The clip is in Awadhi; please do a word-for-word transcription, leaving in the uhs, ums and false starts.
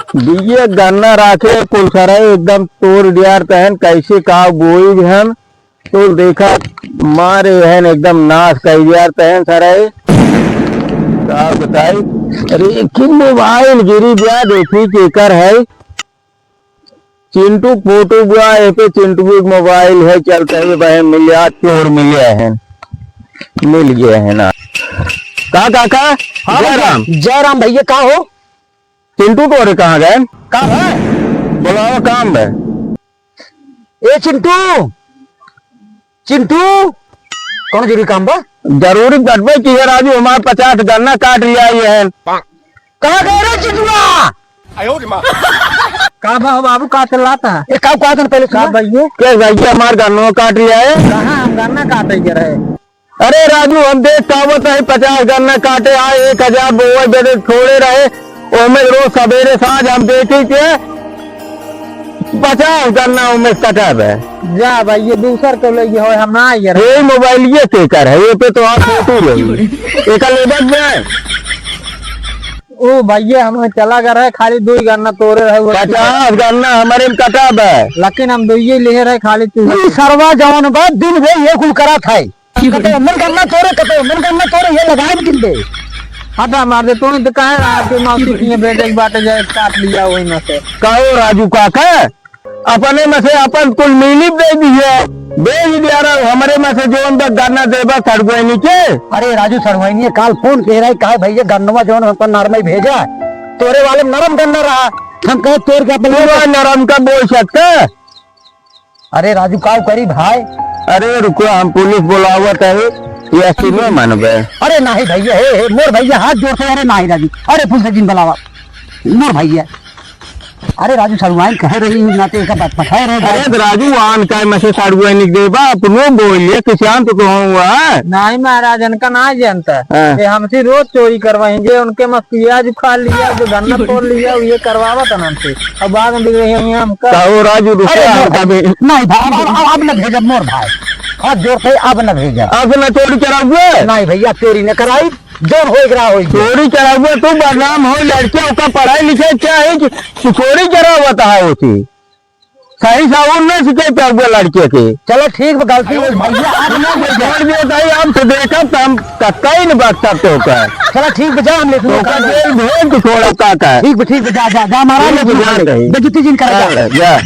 बीजे गन्ना राखे कुल सरई एकदम तोड़ दियार तहन, कैसे का बोई भी हम तो देखा मारे हन एकदम नाश कर दियार तहन सरई। का बताई, अरे एक ही मोबाइल गिरी गया, देखी केकर है। चिंटू फोटो बुआ, ए पे चिंटू के मोबाइल है, चलते हुए बहन मिल गया, चोर मिल गया है, मिल गया है ना। का काका? हाँ जय भैया, राम। जय राम भैया, का हो? चिंटू तोरे कहाँ गए? का है? बोलावा काम है। ए चिंटू, चिंटू, कौन जरूरी काम बा? जरूरी बतबे कि है राजू, हमार पचास गन्ना काट लिया ये है। कहाँ गए रे चिंटुआ? का बा हो बाबू, का चिल्लाता है? ए, का, का दिन पहले का सुना? भैया? के भैया हमार गन्ना काट लिया है? कहाँ हम गन्ना काटे के रहे? अरे राजू, हम देख के आवत है, पचास गन्ना काटे आए, एक हजार बोवे बदे छोड़े रहे, ओमे रोज सबेरे साँझ हम देखी के पचास गन्ना ओमे कटा बे। जा भाई, ये दूसर के लइके होय, हम ना आइए रहे। ये मोबाइल ये के कर है, ये पे तो आप फोटो रही। एका लेबत बे। ओ भैया, हम चला गए रहे, खाली दो ही गन्ना तोड़े रहे, वो पचास गन्ना हमारे में कटा बे। लेकिन हम दो ही ले रहे, खाली तू। ई सरवा जवन बा, दिन भर ये कुल करत है। कतौ मन करना तोरे, कतौ मन करना तोरे, ये लगाए भी किन दे। हटा मार दे, तू तो काहे रहा कि मौसी के बेटे की बाटे जाए, काट लिया वही में से। कहो राजू काका, अपने में से अपन कुल मिली दे दिए, दे ही दिया रहा, हमरे में से जोन बा गन्ना देबा सड़गोइनी के। अरे राजू सड़गोइनी काल फोन कह रहा है, कहा भैया गन्नवा जोन अपन नरमई भेजा, तोरे वाले में नरम गन्ना रहा, हम कहे तोर के अपन पूरा नरम का बोल सकता। अरे राजू, काउ करी भाई? अरे रुको, हम पुलिस बुलावत है, ये ऐसी न मनबे। अरे नाही भैया, हे, हे, मोर भैया, हाथ जोड़ के, अरे नाही राजू, अरे पुलिस जिन बुलावा, मोर भैया। अरे राजू, सड़ुआइन कहे रही, ना तो एका बात पठाए रहे। अरे तो राजू, आन का में से सड़ुआइन देबा, अपनो बोलिए, किसान तो कहूँ हुआ है। नाही महाराज, इनका ना जानता। हाँ। ये हमसे रोज चोरी करवाएंगे, उनके में पियाज उखाड़ लिया, जो गन्ना तोड़ लिया, ये करवावा था हमसे। अब बाद में बिगड़े हैं हमका। कहो राजू, रुको अरे, यार, अरे, अभी। नहीं भाई, अब, अब, अब, अब न भेजब मोर भाई। हाथ जोड़ के अब न भेजब। अब न चोरी कराबुए? नहीं भैया, चोरी न कराई, जोन होई रहा होई। चोरी कराबुए, तू बदनाम हो, लड़के ओका पढ़ाई लिखाई क्या है कि तू चोरी करावत है उसी? सही साबुन न सिखाई पाबुए लड़के के। चलो ठीक बा, गलती हो भैया, अब न भेजब। छोड़ दियो ताई, अब तो देखब तो हम कतई न बख्शब तो का। चलो ठीक बा, जा हम लेते हैं। तो का जेल भेज दो, छोड़ो का का। ठीक बा, ठीक बा, जा, जा, जा, महाराज, ठीक बा, जा रही। बेइज्जती जिन कर, जा। हाँ, जा।